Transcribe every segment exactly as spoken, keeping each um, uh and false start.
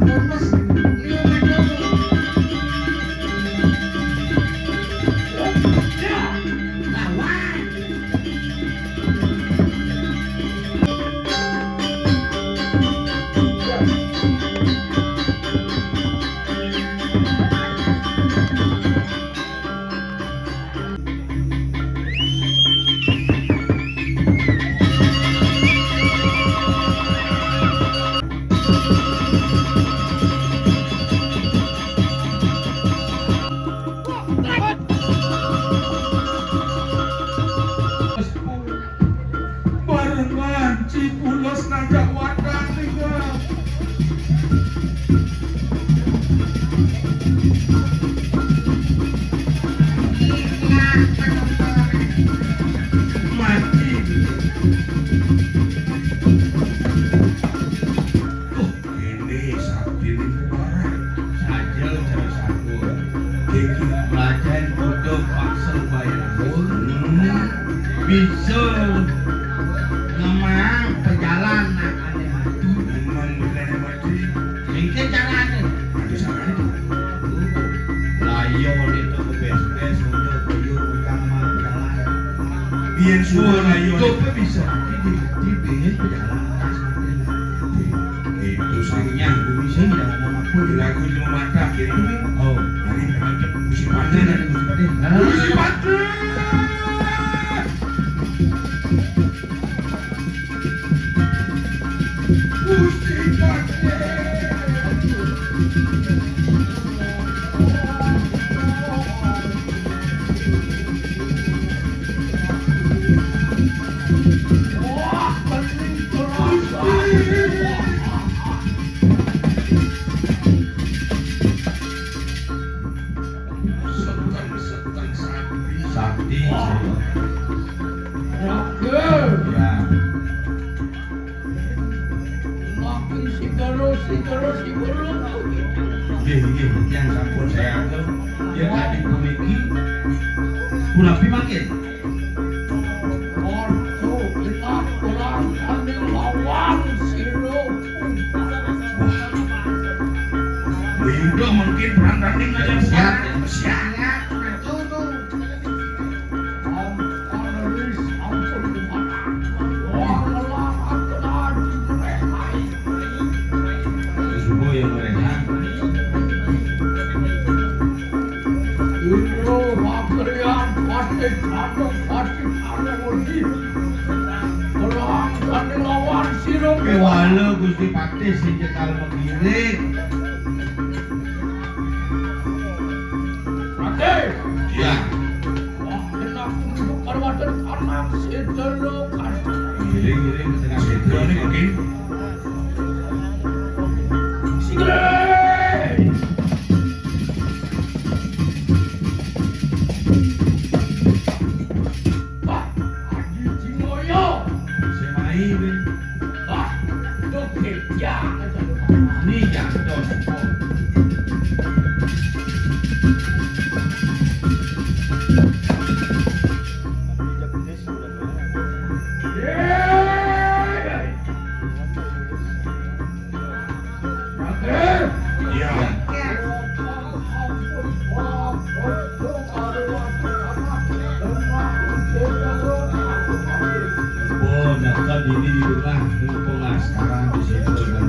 Terus, liwat dulu. Ya, lawan. Barengan Cipulos ngajak wadah nih, Bang. Mati. Tuh, ini sakti ini barang. Saja cara sakur. Gigi belajar kudu paksa bayar. Hmm. Bisa ngemang pejalan nak ane mati. Memang bukan mati. Mungkin caranya. Ada caranya. Layo itu ke bes-bes untuk buyur utang mah pejalan. Biar suruh layo. Coba bisa. Di, di, di, pejalan. Itu sayangnya aku bisa tidak ngomong apa. Lagu cuma mantap gitu. Oh, hari mantap musim panen. Musim panen. Musim panen. Gusti Patih. Wah, bening terasa. Seteng-seteng sakti. Sakti, saya. Raga. Ya. Makin sigara, sigara, sigara. Nggih, nggih, tiyang sampun saya agem. Ya, tadi puniki. Punapi mangkin? Aduh, genah perang kami lawan sira. Wah. Wih, udah mungkin perang tanding aja. Siap, siap. Siap, siap. Subuh ya mereka. Ira wakrian pati kandang pati kandang wedi. Perang kami lawan sira. Kewala Gusti Patih sing cekal menggiring. Patih. Iya. Wah, enak untuk perwatan kanan sedelo kan. Giring-giring di tengah sedelo ini mungkin. Giring. Wah, Haji Cinoyo. Semai, Bin. Wah, tuh kerja. Ini jatuh. Iya. Oh, nah, kan ini di rumah, mumpung lah sekarang di situ dan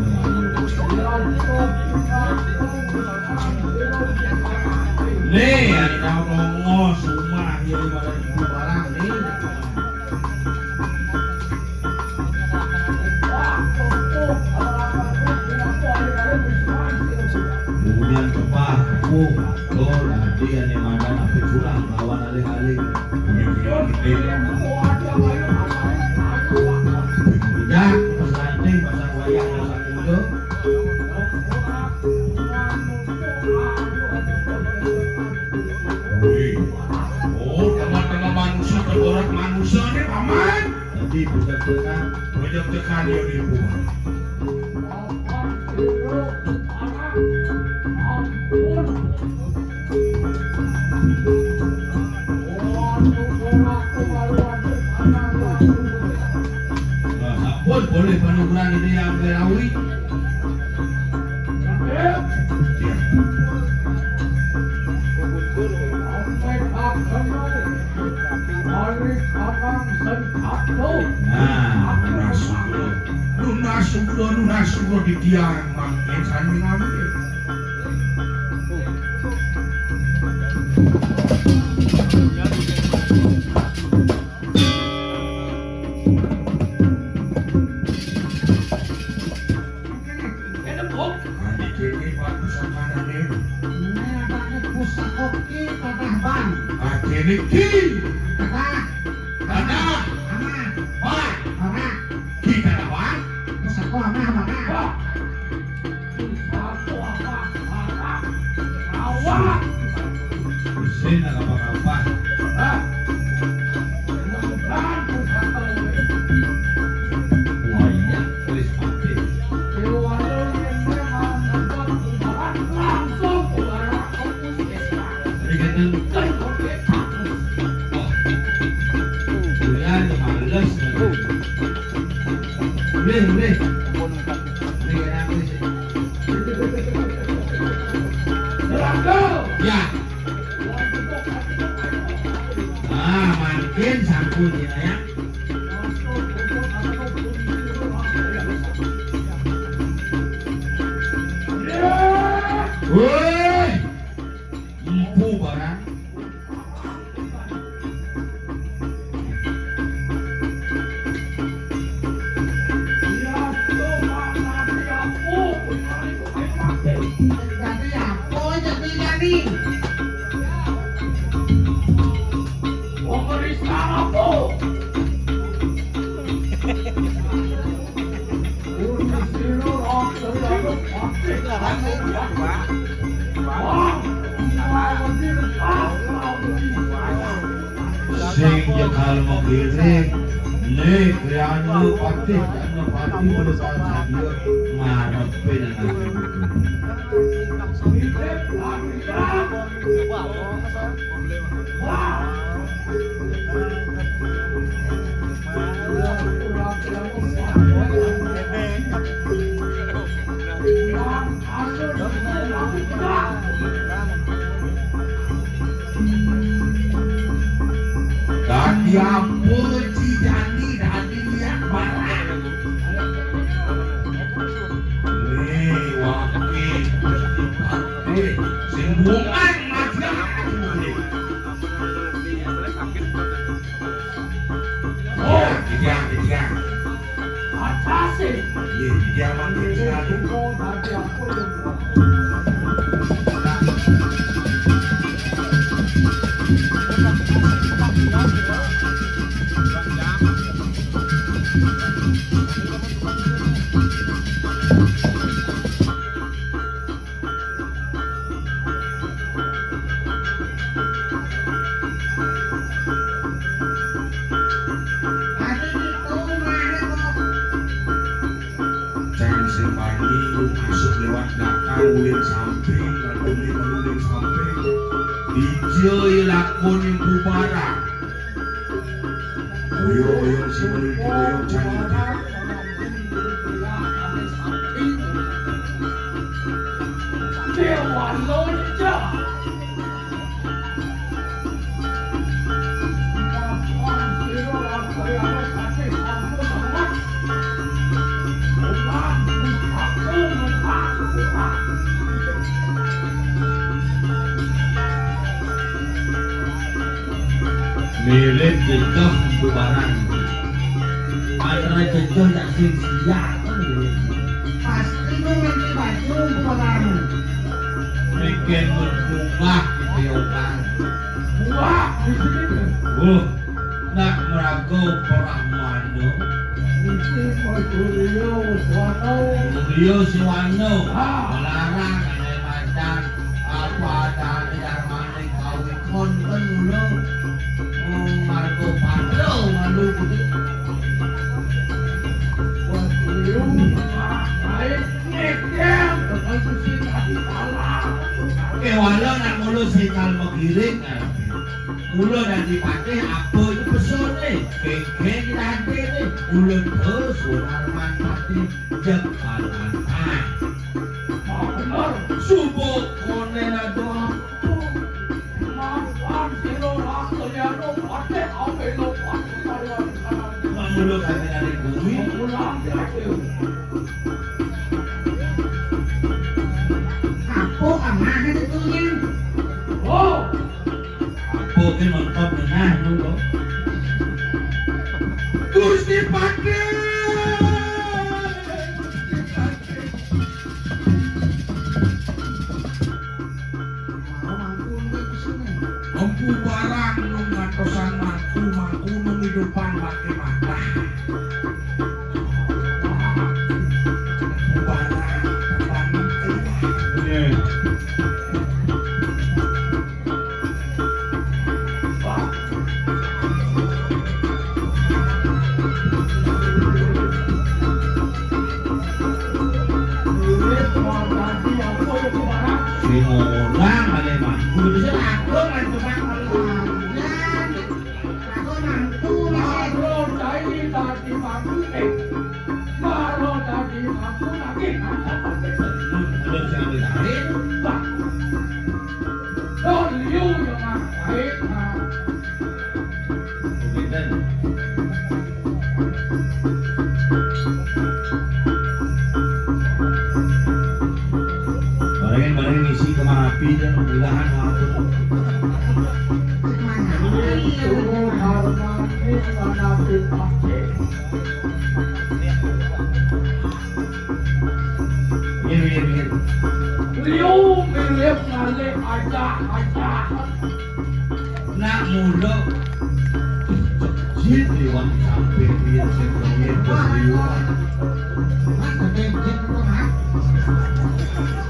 Nih, ada nongos rumah yang pada ibu barang nih. Kemudian kepah, kepuh, tuh, nanti yang ada apa pulang lawan alih-alih. Punya punya gede. Udah, pas ranting, pasang wayang, pasang kuda. Wih. Oh, tengah-tengah manusia, tengkorak manusia nih, Paman. Tadi bujak tekan. Bujak tekan ya, Ibu. Nah, sampun boleh panukuran ini yang berawi. Nah, nunas sukra. Nunas sukra, nunas sukra titiang mangkin sami ngambil. Adi kene Pak pusaka dane. Nah, Pak pusaka ki tanah bang. Adi kene ki. Tanah. Tanah. Tanah. Bang. Tanah. Ki tanah bang. Pusaka tanah bang. Wah. Pusaka tanah bang. Awak. Sing nak apa-apa. Hah? Bukan pusaka. Wayah wis mati. Langsung. Wah. Kuliah males. Boleh, boleh. Boleh, enak, boleh. Ya. Ah, mangkin sampun ya, ya. Woi, empu barang. Jadi apa jadi jani? Pemeriksaan apa? Sing nyekel menggiring, nek Kriana Patih, Kriana Patih berusaha sadia ngarepin anak. Dadi apa ci jani dadi liat barang. Weh, wake, Gusti Patih, sing bungan mati. Oh, titiang, titiang. Atas sih. Iya, titiang mangkin satu. Cang sing bani masuk lewat belakang, ulin samping, ulin, ulin samping. Dija ya lakon empu barang. Oyong-oyong si melu oyong cang itu. Mirip jejoh bubaran. Antara jejoh jak sing siap. Pasti mau nganti baju bubaran. Mikir menjungah di piokan. Wah, di sini. Wuh, nak meraga Brahmana. Iki Surya Swana. Surya Swana. Ah. Melarang anak macan. Apa ada di darmane kawin konten mula. Oh, marga Pandra malu kudu. Wah, Surya. Baik, ngekem. Dengan Gusti Adi Taala. Kewala nak mula sing kal megiring. Mula dadi patih apa iki pesone? Geng-geng iki tantene. Mula terus Sunarman patih jeg kalantang. Bener. Suba konen ada apa? Mapan sira rakyat patih apa lo patih karo Empu Barang nung ngatosan mangku, mangku nung idupan maké matah. Empu Barang, Barang. Iya. Sing orang ada mah. Kudu bisa langkung kan cuma kalau ya. Aku mangku masih. Maro cai tadi mangku, eh. Maro tadi mangku lagi mantap pakai. Ada sing ambil tarik. Bah. Don liu yang ngapain, nah. Benten. Barengin, barengin ngisi kemana api dan mudahan walaupun. Ini, ini, ini. Liu mirip ngalih acah-acah. Nak mula jin liwat samping dia sing pengen berliwat.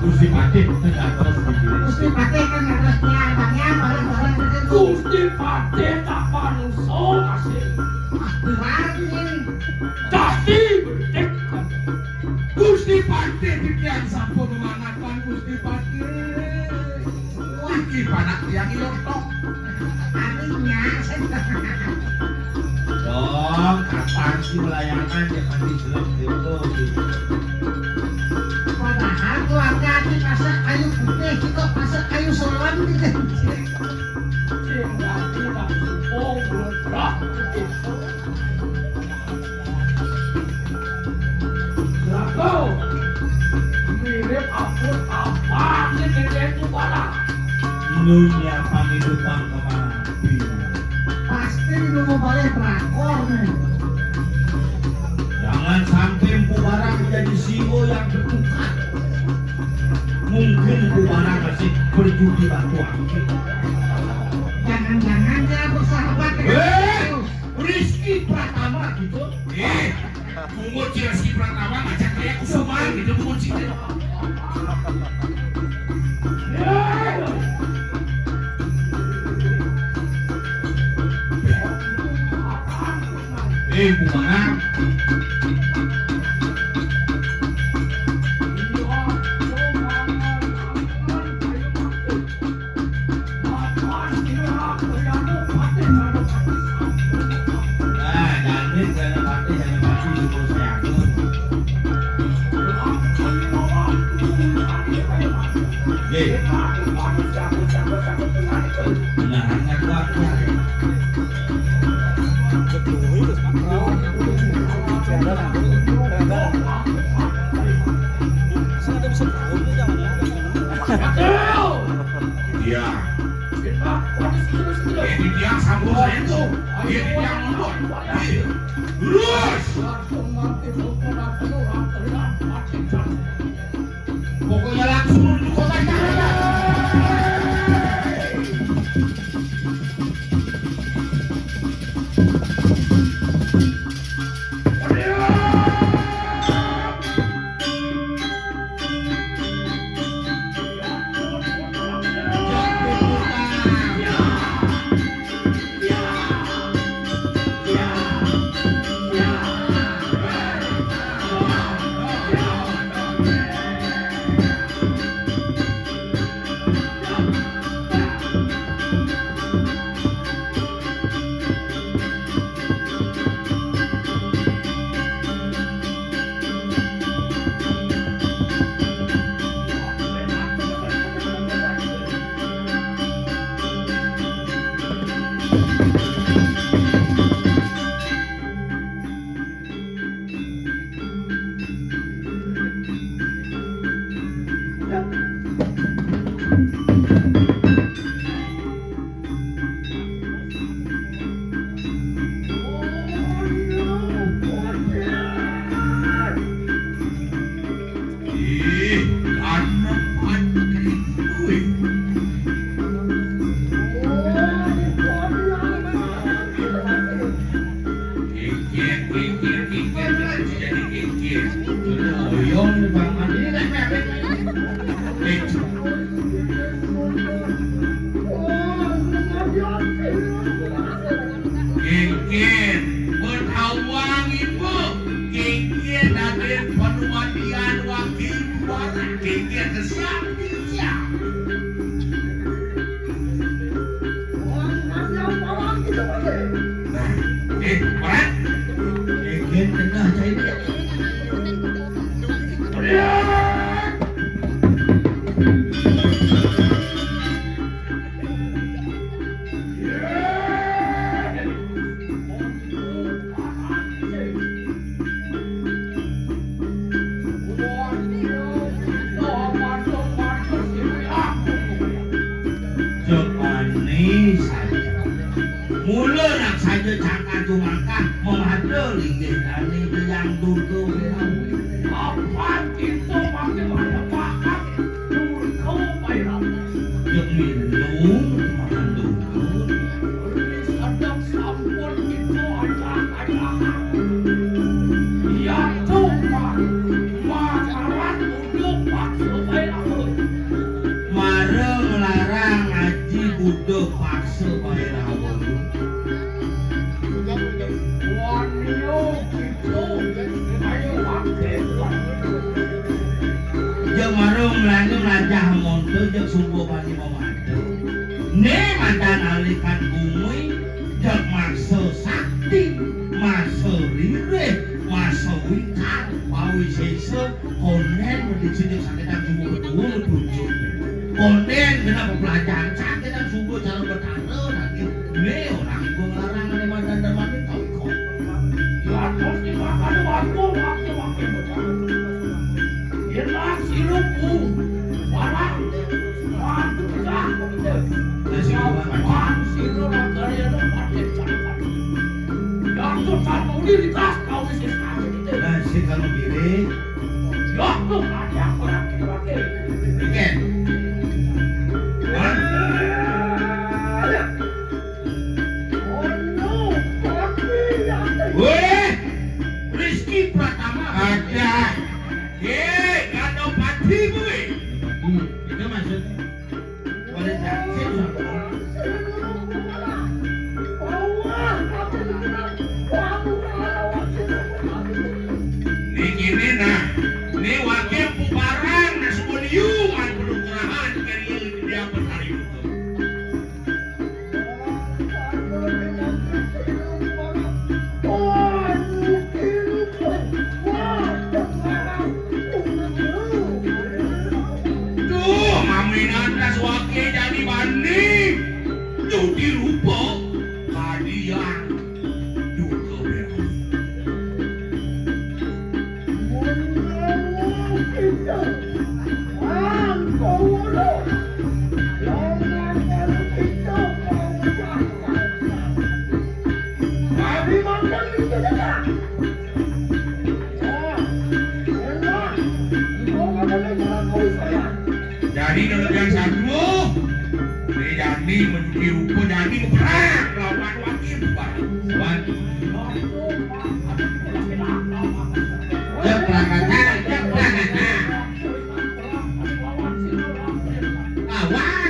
Gusti Patih itu nggak terus dikirim. Gusti Patih kan harus nyambangnya bareng-bareng dengan Gusti Patih tak manusia asli. Berarti ini. Dadi bedik. Gusti Patih titiang sampun manapan Gusti Patih. Wah, iki panak tiang iya tok. Artinya, dong, kapan sih melayangkan ya pasti jelek gitu. Padahal keluarga di pasar kayu putih, kita pasar kayu selam gitu. Sing dadi tak sumpung, bro. Lah, mirip ampun apa nih, mirip itu malah. Nyonya Pangidupan kemana? Pasti nunggu balik pelakor nih. Jangan sampai Empu Barang jadi sio yang bertukar. Mungkin Empu Barang masih berjudi batu akik. Jangan-jangan dia bersahabat dengan Eh! Rizky Pratama gitu. Eh, bungut si Rizky Pratama ngajak kayak kusuman gitu, bungut si. Eh, bungut. Nah, jangan, jangan mati, jangan mati, jangan mati, jangan mati. Nggih. Nah, ngaku-ngaku. Iya. Ini dia sambung saya tuh. Ini dia mundur. Iya. Lurus. Pokoknya langsung menuju kota Jakarta. Kénkén, betawang ibu, kénkén aden panuadian waki juara, kénkén kesal, iya. Nah, eh, orang. Kénkén tengah cai dia. Jepane saja. Mula nak saja cangkar jumangkah memada linggih dane Hyang Durga Wirawi. Apan kita mangke pada pakat Durga Wirawi. Jeng minum makan Durga. Sedang sampun kita ajak-ajakan. Iya tuh, Pak. Makaran udah paksa bae lamun. Mara nglarang ngaji Buddha paksa bae rawuh. Wan yo gitu. Ayo pakai. Jeng mara nglangi mlajah monto jeng sumba bani mamada. Ne mantan alikan bumi jeng maksa sakti, maksa ririh, maksa wingkar, pawisesa, konden mending sejak sakitan sumba betul tujuh. Konden kena pepelajaran sakitan sumba cara betara nanti. Ne orang ibu ngelarang ne mantan dan mami kau ikut. Ya terus dimakan waktu waktu waktu betara. Yen sira ku barang, wah, pecah. Lah, sing kuat, Pak. Wah, sira ra kaya no paten capat. Jatuh tanpa udi di kas kau wis sakit. Lah, sing kalau diri. Jatuh ada aku lagi pakai. Iken. Hah? Weh, Rizky Pratama. Ada. Hei, kado pati gue. Itu maksud. Boleh tak? Saya juga. Ini gini nah. Ini wakil puparan, nah, semua liungan penuh kerahan, kiri dia berhari itu. Duh, maminan tas wake jadi bani. Judi rupa. Kadiang. Duka berani. Jadi dalam yang satu, ini jadi mencuci rupa, jadi berperang lawan wakil bukan. Wan. Jeprakata, jeprakata. Lawan.